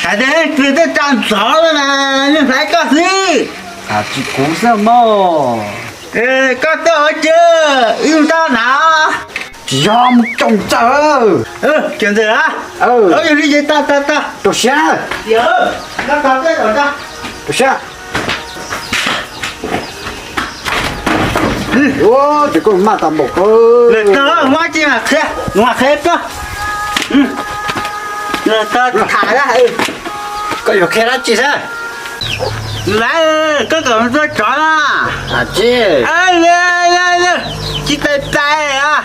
Hais tias twb tsa ntxov lawm mas yeej hlais koj xwb. Tsis kuv xwb mog. Koj tuaj ua tsi, wb mus tab na. Tsis yog, mus caum ntxawm. Caum ntxawm a? Yog li ces tag tag tag. Rau siab. Rau siab. Ua, ces koj maj tas npaum ko. Lawm tag, muab tsis mam qhia, mam qhia koj. Lawm tag tham. Koj yuav qhia dab tsi thiab? Lawm, koj kom mus tua tsov na. Tsis, tsis pais pais os.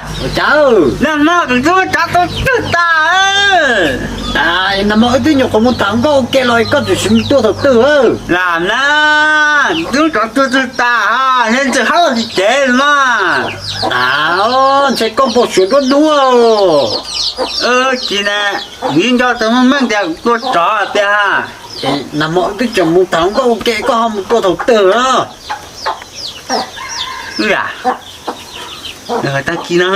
Nag hmo kuv twb muab tsov tua twg tas. Nag hmo wb twb nyuam qhuav mus tham nkauj ua ke los koj tseem mus tua thaum twg? Lam na, twb muab tsov tua twg tas, neb ntxawm hab los tsis cev mas. Ntshe koj npau suav nruab hnub. Tsis na, yeej nco tau meej meej tias kuv tua tsov tiag. Nag hmo wb twb tseem mus tham nkauj ua ke koj ho mus tua thaum twg os? Wb a, tag kis no.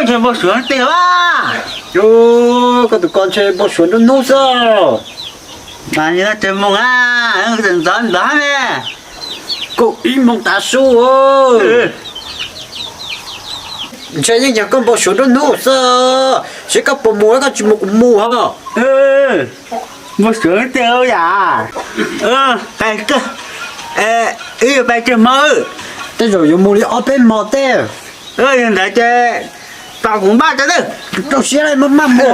Ntshe npau suav tiag a. Koj tus ko ntshe npau suav nruab hnub xwb. Mas li no tsev moos a, tseem ntxov ntxov ne. Kaum ib moos tav su. Ntshe yeej yog koj npau suav nruab hnub xwb, seb koj puas mus, koj tsis mus kuv mus ho. Npau suav tiag yam. Wb yuav pais tsawg hmo? Tej zaum yuav mus li ob peb hmo teb. Yog ntawd ces tos kuv npaj tso nawb. Rau siab maj maj mus.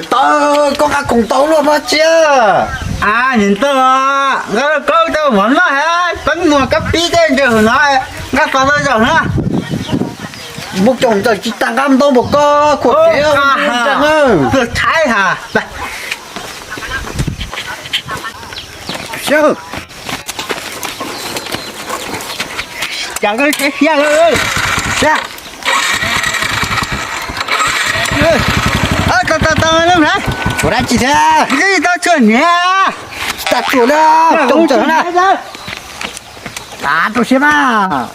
Tau, koj nqa khoom tau luaj pab tsiab. Nim tau, nqa laj kaub tau mov noj, peb mus kab pib tej ntsaws hauv no, nqa tau laj zaum na. Mus caum ntxawm tsis tas nqa ntau npaum koj khuam kev. Tuag tshaib ha. Cas koj tsev siab lawm. Tau tau tau, tau tsis thiab. Tau tsuag hniav. Tau tsuag na, tau tsuag na. Tau tsuag siab mas.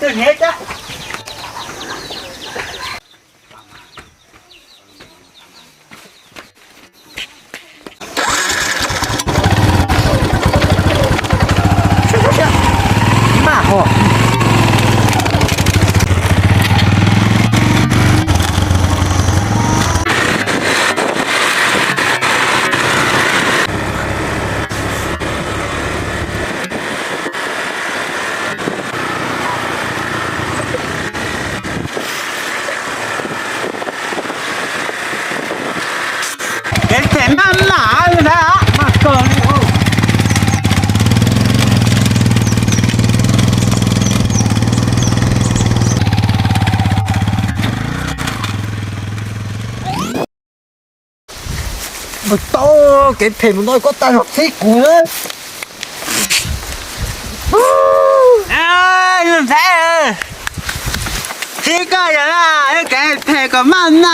Kev phem maj mam li ntag, maj kawg li. Mus tau, kev phem mus no koj tag zog txib kuv na. Ntxhais, txib koj yog kev phem kom maj mam.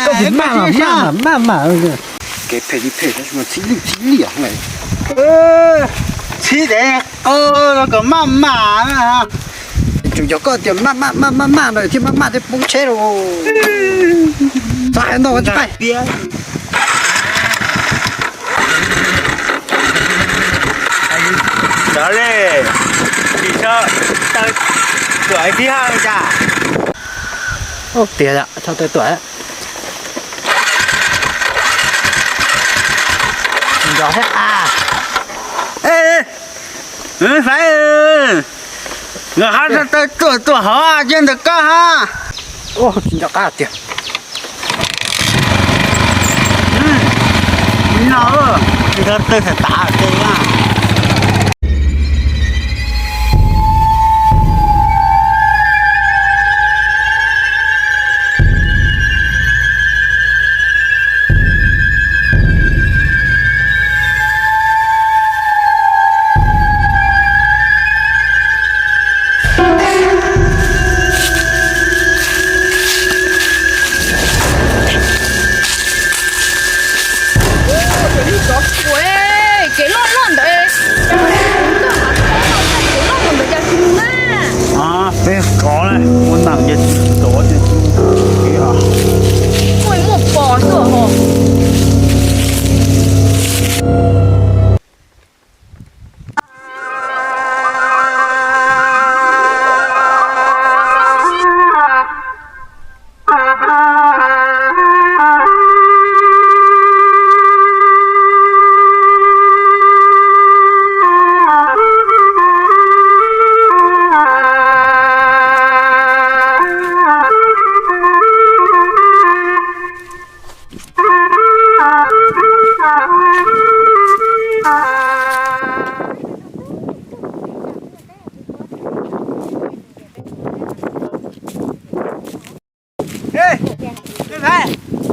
Koj tsis maj mam, maj mam. Kev phem li phem, txib li txib li. Txib dev kom maj mam. Tsuas yog koj tias maj maj maj maj maj no thiaj maj maj thiaj poob tsheb lauj. Txhob hais ntau tsis pais. Cov li, tsis txhob taw tuam ib tib haj li cas. Tiag, txhob taw tuam. Nco thiab a. Faib, nkawd qab txhob taw tuam tuam hov cia ntawm koj ha. Tsis nco qab tiag. No, tsis tau taw txhais tav tej na. Kev loj loj ntawm, kev loj ntawm, kev loj ntawm cas tsis mus na. Peb kov na, ua nteem ces tsis tov ces tsis mus. Muaj muaj pos xwb hos.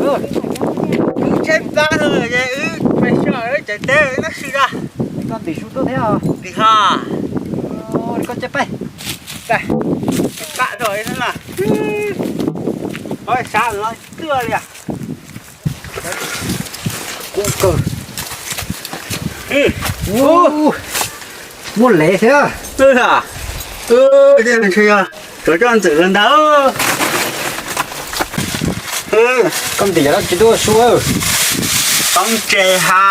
Wb tsheb plab no ces wb pais so wb tsev teb tab sis da. Koj ntim su tuaj thiab os. Ntim ho. Koj tsev peb. Pab rau no. Ho sab no tuaj li. Kub kawg. Muaj lev thiab. Cov coj ntxwm ntawd. Koj ntim tsis tuaj su. Toob tses ha.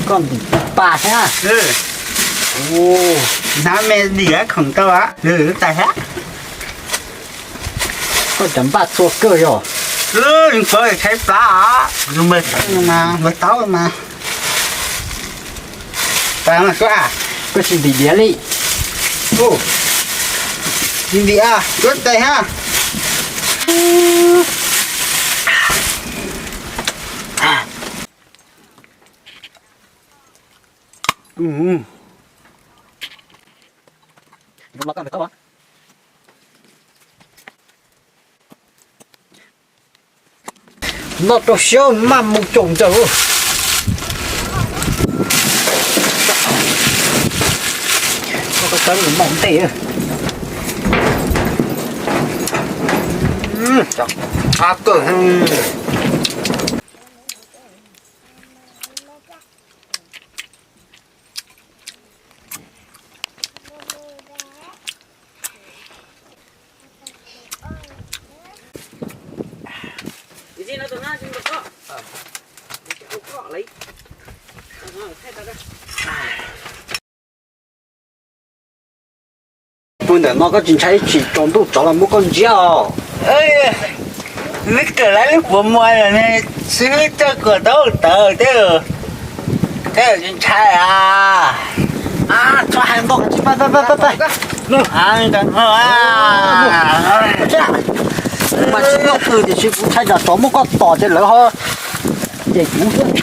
Koj ntim pa thiab. Hnab me dim khoom tau lwm tais thiab. Koj cov npaj txhua kawg yog. Lub kov tshaib plab os, npawg taub mas, npawg taub mas. Koj tsis ntim diav li. Tsis ntim, yuav tes ha. Noj rau siab maj mus caum ntsaws. Koj tawb mus mom ntej. Qab kawg. Pw ntawm no koj tsis ntshai ib tsam tsaus ntuj tsov los muab koj ntsiab os? Neb kawm lawv lub puas muag los ne, xib hwb coj kuam tau tawv thiab, thiab tsis ntshai a. Txhob hais npaum tsis pab pab pab pab. Mas tsis nyob twg tiam sis kuv ntshai tsam tsov muab koj tom ces lawv ho ces kuv nkees.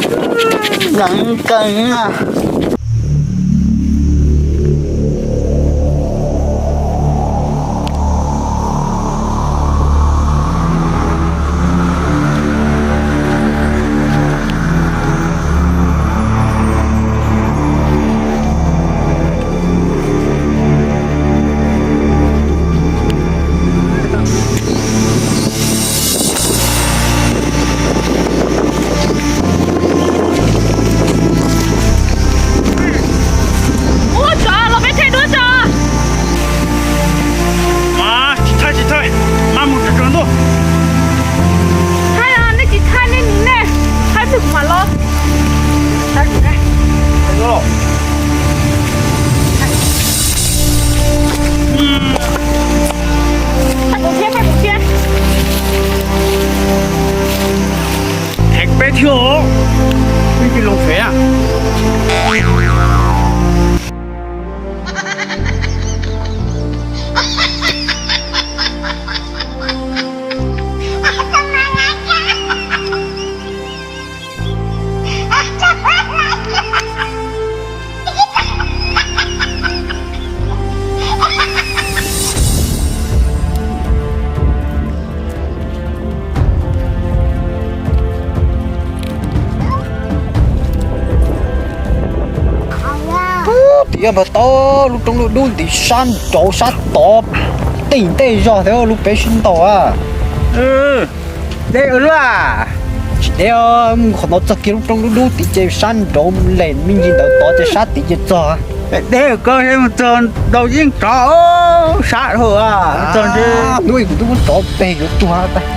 Ua tsov los peb thaij duab tso. Mas tsis thaij tsis thaij, mas mus tsaus tsaus ntuj. Thaij os, nej tsis thaij nej mus nej, thaij twg kuv mam los. Thaij kuv thiab, thaij kuv thiab. Thev peb thiab os, twb tsis loo fev na. Ub, tim yog npawg tau lub roob lub dub ntiv sab nraud sab tod, tej ntej zog thiab lub peb sib ntaus a. Deb ua luaj. Tsis deb, mus qhov no txog kiag lub roob dub dub tid ces sab nraud lem me ntsis ntawd tod ces sab tid ces txog. Deb koj mus txog ntau yeej tsov sab dhau txog ntshe. Hnub ib kuv twb muab tsov peg yuav tuag tas.